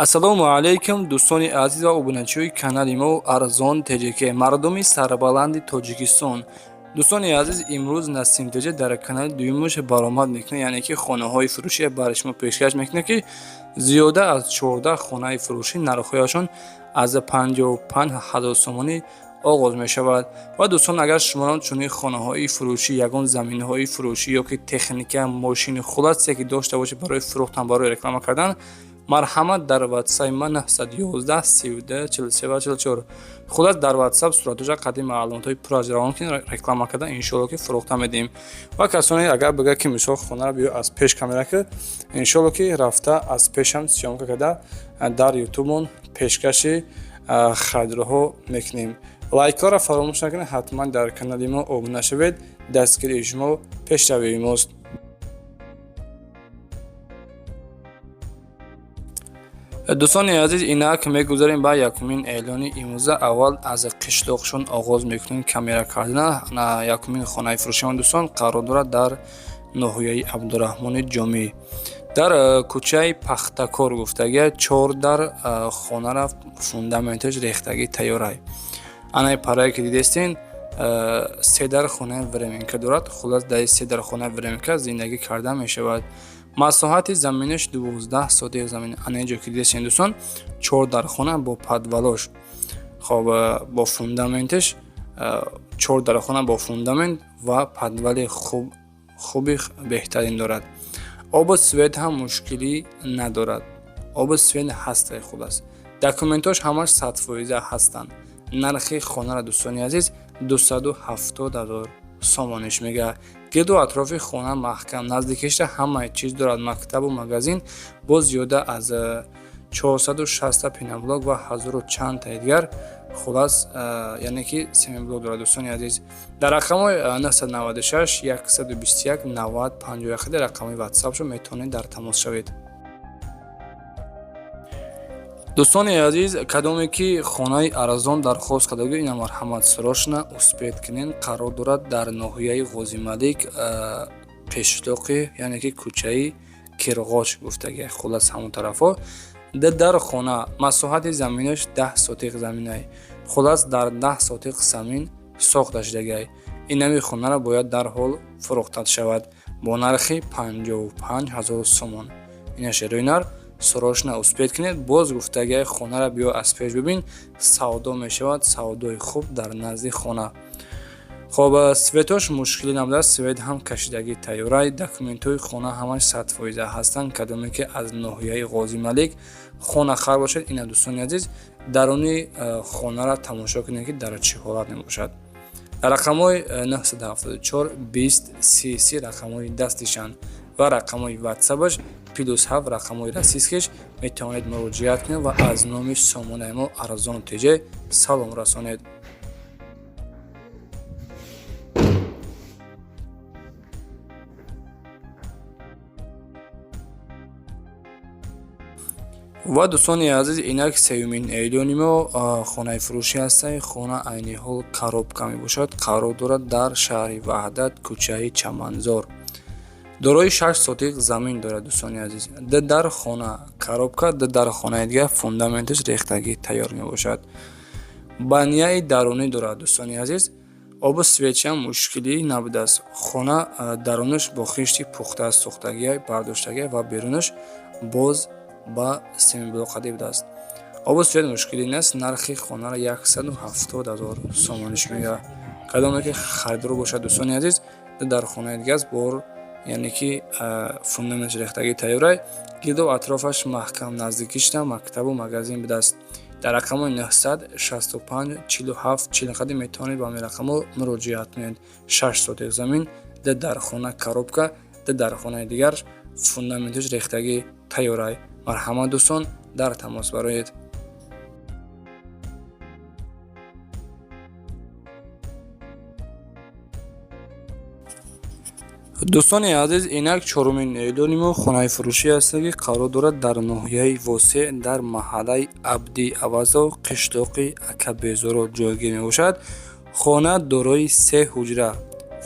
Ассалому алайкум, дӯстони азиз ва обуначиҳои канали мо Арзон ТЖК, мардуми сарбаланди Тоҷикистон. Дӯстони азиз, имрӯз Насим ТЖ дар канали дуюмаш баромад мекунад, яъне ки хонаҳои фурӯшие барои шумо пешкаш мекунад, ки зиёда аз 14 хонаи фурӯшӣ нархҳояшон аз 55 ҳазор сомонӣ оғоз мешавад. Ва дӯстон, агар шуморо чунин хонаҳои фурӯшӣ, ягон заминҳои фурӯшӣ ё ки техника, мошини, хулосе ки дошта бошед барои фурӯхтан, барои реклама кардан, марҳамат, дар ватсапи ман 911 32 43 ва 44, хулас, дар ватсап суратҳоша қадим маълумотҳои пурра равон кунед, реклама кардан, иншоалло ки фурӯхта медиҳем. Ва касоне агар бигӯяд, ки мисол хонаро биё аз пеш камера ки, иншоалло ки рафта аз пешам съёмка карда дар ютубмон пешкаши харидорҳо мекунем. Лайкҳоро фаромӯш накунед, ҳатман дар канали мо обуна шавед. Дастгирии шумо пешравии мост. Дӯстони азиз, инак мегузарем ба якумин эълони имрӯза. Аввал аз қишлоқшон оғоз мекунем камера кардана. Якумин хонаи фурӯшион, дӯстон, қарор дорад дар ноҳияи Абдураҳмони Ҷомӣ, дар кӯчаи Пахтакор гуфтагия. Чор дар хонара фундаменташ рехтагӣ тайёрай. Анаи парае ки дидестен, се дар хонаи временка дорад. Хулас, дар се дар хонаи временка зиндагӣ карда мешавад. Масоҳати заминаш 12 сотих замин. Ана инҷо ки дидестен, дӯстон, чор дар хона бо подвалош, хоб, бо фундаменташ, чор дар хона бо фундамент ва подвали хуб, хуби беҳтарин дорад. Обу свет ҳам мушкилӣ надорад, обу свет ҳастай. Хулас, документош ҳамаш 100% ҳастанд. Нархи хонаро, дӯстони азиз, 270 ҳазор сомониш мега. Гирду атрофи хона маҳкам, наздикишта ҳамаи чиз дорад: мактабу магазин, боз зиёда аз 460 пеноблок ва ҳазору чандтаи дигар. Хулас, яъне ки семиблок дорад. Дӯстони азиз, дар рақамҳои 996 121 90 51, рақамҳои ватсапшо метавонед дар тамос шавед. Дӯстони азиз, кадоме ки хонаи арзон дархост карда, ина марҳамат, срочно успеть кунед. Қарор дорад дар ноҳияи Ғозималик, қишлоқи, яъне ки кӯчаи Кирғоч гуфтагия. Хулас, ҳамон тарафҳо дар хона масоҳати заминаш 10 сотиқ заминай. Хулас, дар 10 сотиқ замин сохта шудагиай. Ин нави хонаро бояд дарҳол фурӯхта шавад бо нархи 55 ҳазор сомон. Ина шерои нар, срочно успеть кунед. Боз гуфтагиай, хонаро биё аз пеш бибин, савдо мешавад, савдои хуб дар назди хона. Хоб, светош мушкилӣ набудааст, свет ҳам кашидагӣ тайёрай. Документҳои хона ҳамаш 100% ҳастанд. Кадоме ки аз ноҳияи Ғозималик хонахар бошад, ина, дӯстони азиз, даруни хонаро тамошо кунед, ки дар чӣ ҳолат мебошад. Рақамҳои 974 20 30 рақамҳои дастишанд ва рақамҳои ватсапаш плюс 7, рақамҳои российскиш метавонед муроҷиат кунед ва аз номи сомонаи мо Арзон ТЖ салом расонед. Ва дӯстони азиз, инак сеюмин эълони мо хонаи фурӯшӣ ҳастад. Хона айни ҳол коробка мебошад, қарор дорад дар шаҳри Ваҳдат, кӯчаи Чаманзор. Дорои 6 сотиқ замин дорад, дӯстони азиз. Д дар хона коробка, д дар хонаи дигар фундаменташ рехтагӣ тайёр мебошад. Баняи дарунӣ дорад, дӯстони азиз. Обу светшам мушкилӣ набудааст. Хона дарунаш бо хишти пухта сохтагия, бардоштагия ва берунаш боз ба семиблокқадӣ будааст. Обу свет мушкилӣ нест. Нархи хонаро 170 ҳазор сомониш мега. Кадоме ки харидор бошад, дӯстони азиз, дар хонаи дигар бор, яъне ки фундаменташ рехтагӣ тайёрай, гирду атрофаш маҳкам, наздикишта мактабу магазин будааст. Дар рақамҳои 965 47 40 қадим метавонед ба ҳамин рақамҳо муроҷиат кунед. 6 сотиқ замин, д дар хона коробка, д дар хонаи дигар фундаменташ рехтагӣ тайёрай. Марҳамат, дӯстон, дар тамос бароед. Дӯстони азиз, инак чорумин эълони мо хонаи фурӯшӣ аст, ки қарор дорад дар ноҳияи Восеъ, дар маҳаллаи Абди Авазов, қишлоқи Акабезоро ҷойгир мебошад. Хона дорои се ҳуҷра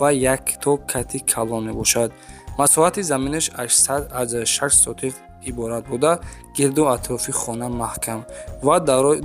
ва як то кати калон мебошад. Масоҳати заминаш аз 6 сотиқ иборат буда, гирду атрофи хона маҳкам ва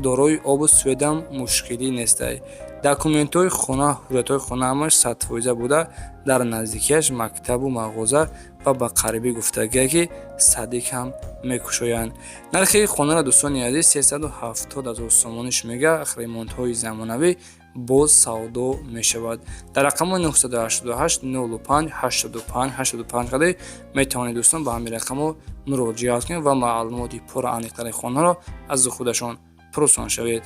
дорои обу светам мушкилӣ нестай. Документҳои хона, ҳуҷҷатҳои хона ҳамаш 100% буда, дар наздикиаш мактабу мағоза ва ба қарибӣ гуфтагие, ки садик ҳам мекушоянд. Нархи хонаро, дӯстони азиз, 370 000 сомониш мега. Ремонтҳои замонавӣ, боз савдо мешавад. Дар рақамҳои 988 05 85 85 қади метавонед, дӯстон, ба ҳамин рақамҳо муроҷиат кунед ва маълумоти пурра аниқтари хонаро аз худашон пурсон шавед.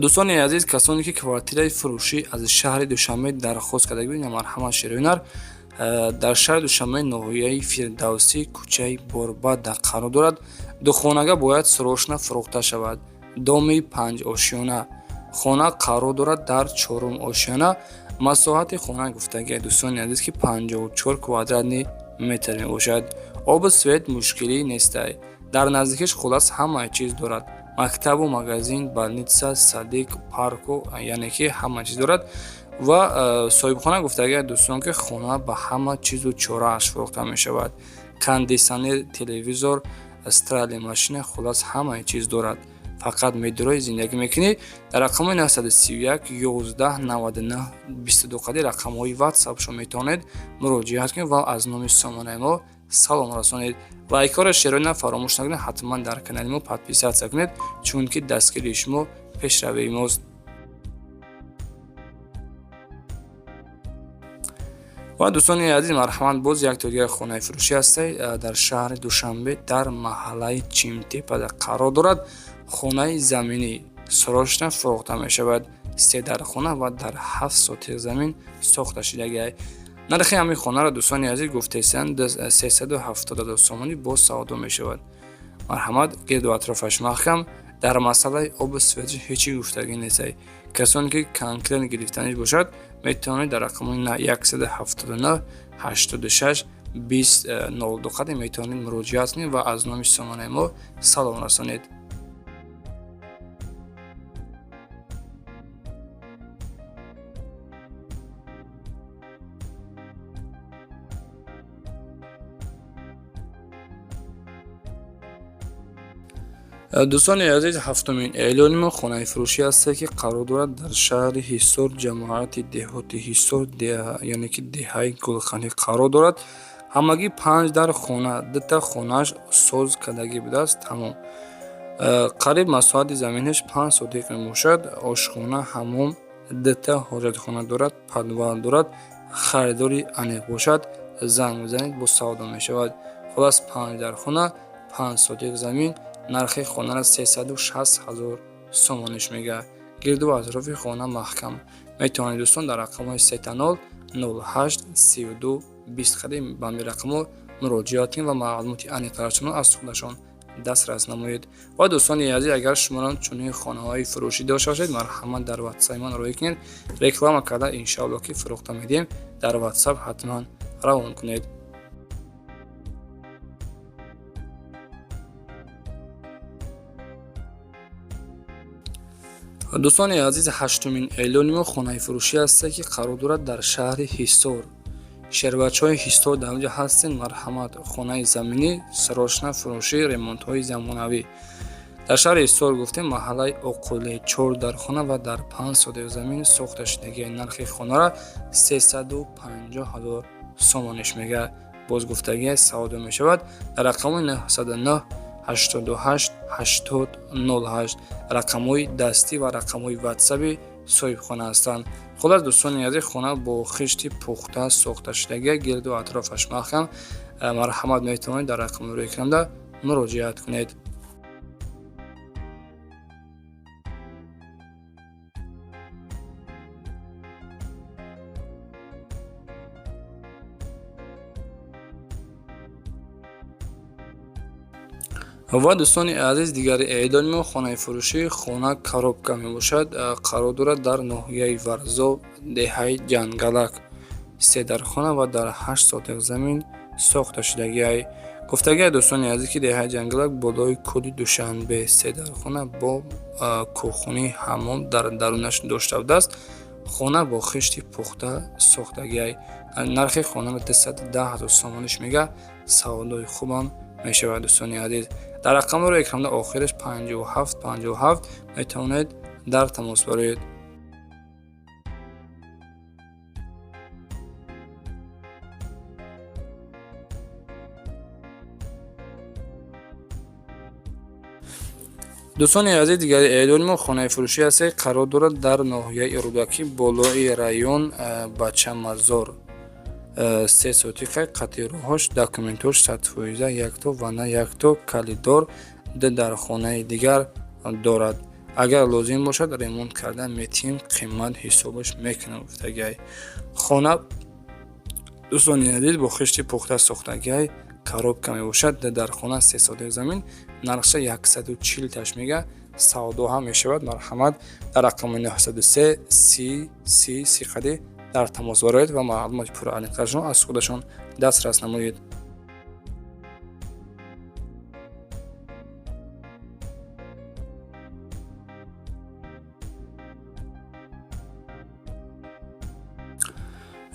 Дӯстони азиз, касоне ки квартираи фурӯшӣ аз шаҳри Душанбе дархост карда будед, марҳамат, шероинар. Дар шаҳри Душанбе, ноҳияи Фирдавсӣ, кӯчаи Борбад қарор дорад. Духонага бояд срочно фурӯхта шавад. Доми панҷошёна, хона қарор дорад дар чорум ошёна. Масоҳати хона, гуфтагия, дӯстони азиз, ки 54 квадратный метр мебошад. Обу свет мушкилӣ нестай. Дар наздикиш хуллас ҳамаи чиз дорад: мактабу магазин, больница, садик, парку, яъне ки ҳама чиз дорад. Ва соҳибхона гуфтагия, дӯстон, ки хона ба ҳама чизу чорааш фурӯхта мешавад: кондитсионер, телевизор, стиральный машина, хуллас ҳамаи чиз дорад. Фақат медурои, зиндагӣ мекунӣ. Дар рақамҳои 931 11 99 22 қади рақамҳои ватсапшо метавонед муроҷиат кунед ва аз номи сомонаи мо салом расонед. Лайкҳоро, шероина фаромӯш накунед, ҳатман дар канали мо подписаться кунед, чунки дастгирии шумо пешравии мост. Ва, дӯстони азиз, марҳамат, боз якто дигар хонаи фурӯшӣ ҳастай. Дар шаҳри Душанбе, дар маҳаллаи Чимтепада қарор дорад. Хонаи заминӣ срочно фурӯхта мешавад. Се дархона ва дар 7 сотих замин сохта шудагиай. Нархи ҳамин хонаро, дӯстони азиз, гуфтесанд, 370 000 сомонӣ, боз савдо мешавад. Марҳамат, гирду атрофаш маҳкам, дар масъалаи обу светиш ҳечи гуфтагӣ нестай. Касоне ки конкретно гирифтаниш бошад, метавонед дар рақамҳои 179 86 20 02 қади метавонед муроҷиат кунед ва аз номи сомонаи мо салом расонед. Дӯстони азиз, ҳафтумин эълони мо хонаи фурӯшӣ ҳасте, ки қарор дорад дар шаҳри Ҳисор, ҷамоати деҳоти Ҳисор, яъне ки деҳаи Гулханӣ қарор дорад. Ҳамагӣ панҷ дар хона, дута хонааш соз кардагӣ будааст, тамом. Қариб масоҳати заминаш 5 сотих мебошад. Ошхона, ҳаммом, дута ҳоҷатхона дорад, подвал дорад. Харидори аниқ бошад, занг бизанед, боз савдо мешавад. Хуллас, панҷ дар хона, 5 сотих замин, нархи хонаро 360 000 сомониш мегӯяд. Гирду атрофи хона маҳкам. Метавонед, дӯстон, дар рақамҳои 000 08 32 20 қадим ба ҳамин рақамҳо муроҷиат кунед ва маълумоти аниқтарашонро аз худашон дастрас намоед. Ва, дӯстони азиз, агар шуморо чунин хонаҳои фурӯшӣ дошта бошед, марҳамат, дар ватсапи ман роҳӣ кунед. Реклама карда, иншоалло, ки фурӯхта медиҳем. Дар ватсап ҳатман равон кунед. Дӯстони азиз, ҳаштумин эълони мо хонаи фурӯшӣ ҳасте, ки қарор дорад дар шаҳри Ҳисор. Шербачаҳои Ҳисор дар онҷо ҳастен, марҳамат, хонаи заминӣ срочно фурӯшӣ, ремонтҳои замонавӣ. Дар шаҳри Ҳисор, гуфтем, маҳаллаи Оқуле, чор дархона ва дар 5 сотих замин сохта шудагии. Нархи хонаро 350 000 сомониш мегӯяд. Боз гуфтагӣ, савдо мешавад. Дар рақамҳои 909 88 80 08 рақамҳои дастӣ ва рақамҳои ватсаби соҳибхона ҳастанд. Хуллас, дӯстони азиз, хона бо хишти пухта сохта шудагия, гирду атрофаш маҳкам. Марҳамат, метавонед дар рақами рӯи экранда муроҷиат кунед. Ва, дӯстони азиз, дигари эълони мо хонаи фурӯшӣ, хона коробка мебошад, қарор дорад дар ноҳияи Варзоб, деҳаи Ҷангалак. Се дархона ва дар 8 сотих замин сохта шудагиай. Гуфтагиай, дӯстони азиз, ки деҳаи Ҷангалак, болои кӯли Душанбе. Се дархона бо кӯхунӣ, ҳаммом дар дарунаш дошта будааст. Хона бо хишти пухта сохтагиай. Нархи хонаро 210 000 сомониш мега, савдои хубам мешавад, дӯстони азиз. Дар рақамҳоро экранда охираш 57 57 метавонед дар тамос бароед. Дӯстони азиз, дигари эълони мо хонаи фурӯшӣ аст, қарор дорад дар ноҳияи Рӯдакӣ, болои район, Бачамазор. 3 сотиқа, қатъи роҳош, документош 100%, якто ванна, якто калидор, ду дар хонаи дигар дорад. Агар лозим бошад, ремонт карда метиҳем, қимат ҳисобаш мекунам, гуфтагиай. Хона, дӯстони азиз, бо хишти пухта сохтагиай, коробка мебошад, дар хона, 3 сотиқ замин, нархша 140 таш мега, савдо ҳам мешавад. Марҳамат, дар рақами 903 30 30 30 қади дар тамос бароед ва маълумоти пурра аниқтарашро аз худашон дастрас намоед.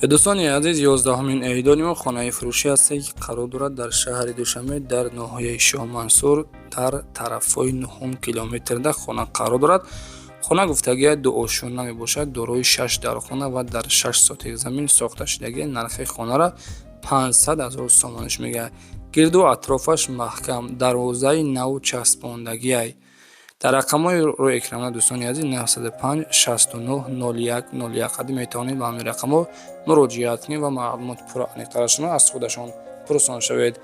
Дӯстони азиз, 11-умин эъдони мо хонаи фурӯшӣ ҳасте, ки қарор дорад дар шаҳри Душанбе, дар ноҳияи Шоҳмансур, дар тарафҳои 9-ум километрда хона қарор дорад. Хона, гуфтагия, дуошёна мебошад, дорои шаш дархона ва дар 6 сотиқ замин сохта шудагия. Нархи хонара 500 000 сомониш мегӯяд. Гирду атрофаш маҳкам, дарвозаи наву часпондагиай. Дар рақамҳои рӯи экрана, дӯстони азиз, 905 69 01 01 қади метавонед ба ҳамин рақамҳо муроҷиат кунед ва маълумоти пурра аниқтарашонро аз худашон пурсон шавед.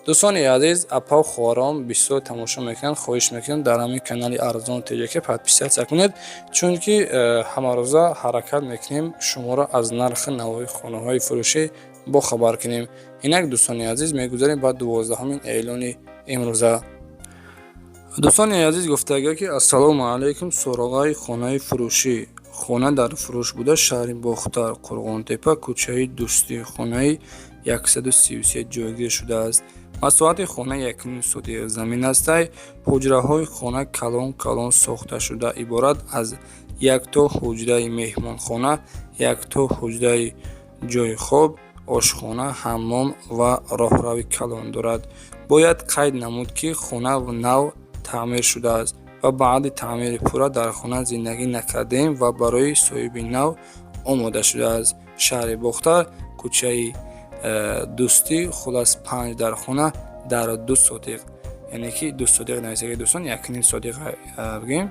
Дӯстони азиз, апау хоҳарон бисёр тамошо мекунанд, хоҳиш мекунам, дар ҳамин канали Арзон ТЖК подписаться кунед, чунки ҳамарӯза ҳаракат мекунем шуморо аз нархи навои хонаҳои фурӯшӣ бохабар кунем. Инак, дӯстони азиз, мегузарем ба 12-умин эълони имрӯза. Дӯстони азиз, гуфтагия, ки ассалому алайкум, суроғаи хонаи фурӯшӣ: хона дар фурӯш буда, шаҳри Бохтар, Қурғонтепа, кӯчаи Дӯстӣ, хонаи 133 ҷойгир шудааст. Масоҳати хона 1,5 сотиқ замин астай. Ҳуҷраҳои хона калон калон сохта шуда, иборат аз якто ҳуҷраи меҳмонхона, якто ҳуҷраи ҷойи хоб, ошхона, ҳаммом ва роҳрави калон дорад. Бояд қайд намуд, ки хона нав таъмир шудааст ва баъди таъмири пурра дар хона зиндагӣ накардаем ва барои соҳиби нав омода шудааст. Шаҳри Бохтар, кӯчаи Дӯстӣ, хулас панҷ дар хона дар 2 сотиқ, яъне ки 2 сотиқ нависаги, дӯстон, 1,5 сотиқ бигӯем.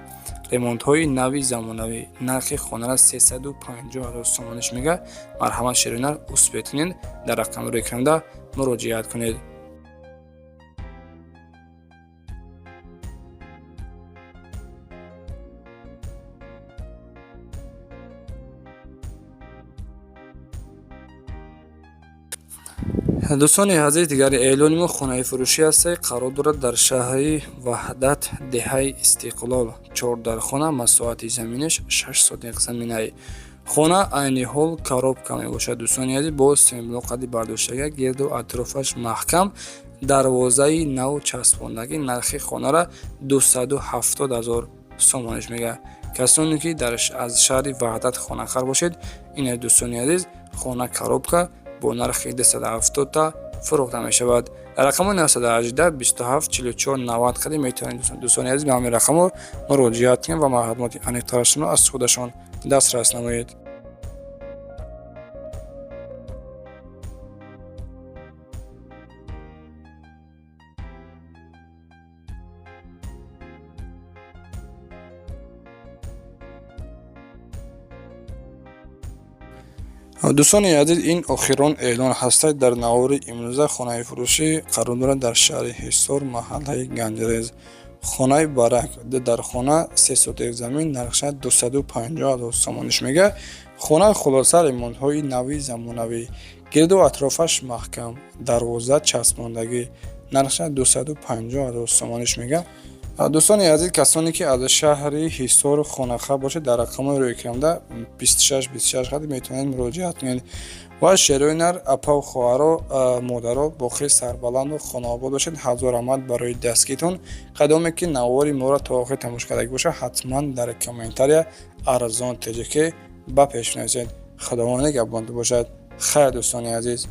Ремонтҳои нави замонавӣ. Нархи хонара 350 000 сомониш мега. Марҳамат, шеринар успеть кунед, дар рақами рӯи экранда муроҷиат кунед. Дӯстони азиз, дигари эълони мо хонаи фурӯшӣ ҳасте, қарор дорад дар шаҳри Ваҳдат, деҳаи Истиқлол, чордархона, масоҳати заминаш 6 сотиқ заминай. Хона айни ҳол коробка мебошад, дӯстони азиз, бо семблок қади бардоштага, гирду атрофаш маҳкам, дарвозаи наву часпондагӣ. Нархи хонара 270 000 сомониш мегӯяд. Касоне ки аз шаҳри Ваҳдат хонахар бошед, ина, дӯстони азиз, хона коробка бо нархи 270 та фурӯхта мешавад. Дар рақамҳои 918 27 44 90 қади метавонед, дӯстони азиз, ба ҳамин рақамҳо муроҷиат кунед ва маълумоти аниқтарашонро аз худашон дастрас намоед. Дӯстони азиз, ин охирон эълон ҳастад дар навори имрӯза. Хонаи фурӯшӣ қарор дорад дар шаҳри Ҳисор, маҳаллаи Ганҷрез, хонаи барак, ду дар хона, 3 сотиқ замин, нархша 250 000 сомониш мегӯяд. Хона, хулоса, ремонтҳои нави замонавӣ, гирду атрофаш маҳкам, дарвоза часпондагӣ, нархша 250 000 сомониш мегӯяд. Дӯстони азиз, касоне ки аз шаҳри Ҳисор хонахар бошед, дар рақамҳои рӯи 26 26 қади метавонед муроҷиат кунед. Ва шерои нар, апау хоҳаро, модаро, боқӣ сарбаланду хонаобод бошед. Ҳазор раҳмат барои дастгиритон. Кадоме ки навори моро то охир тамошо кардагӣ бошад, ҳатман дар комментария Арзон ТЖК Ба пеш нависед. Худованд нигаҳбонтон бошад. Хайр, дӯстони азиз.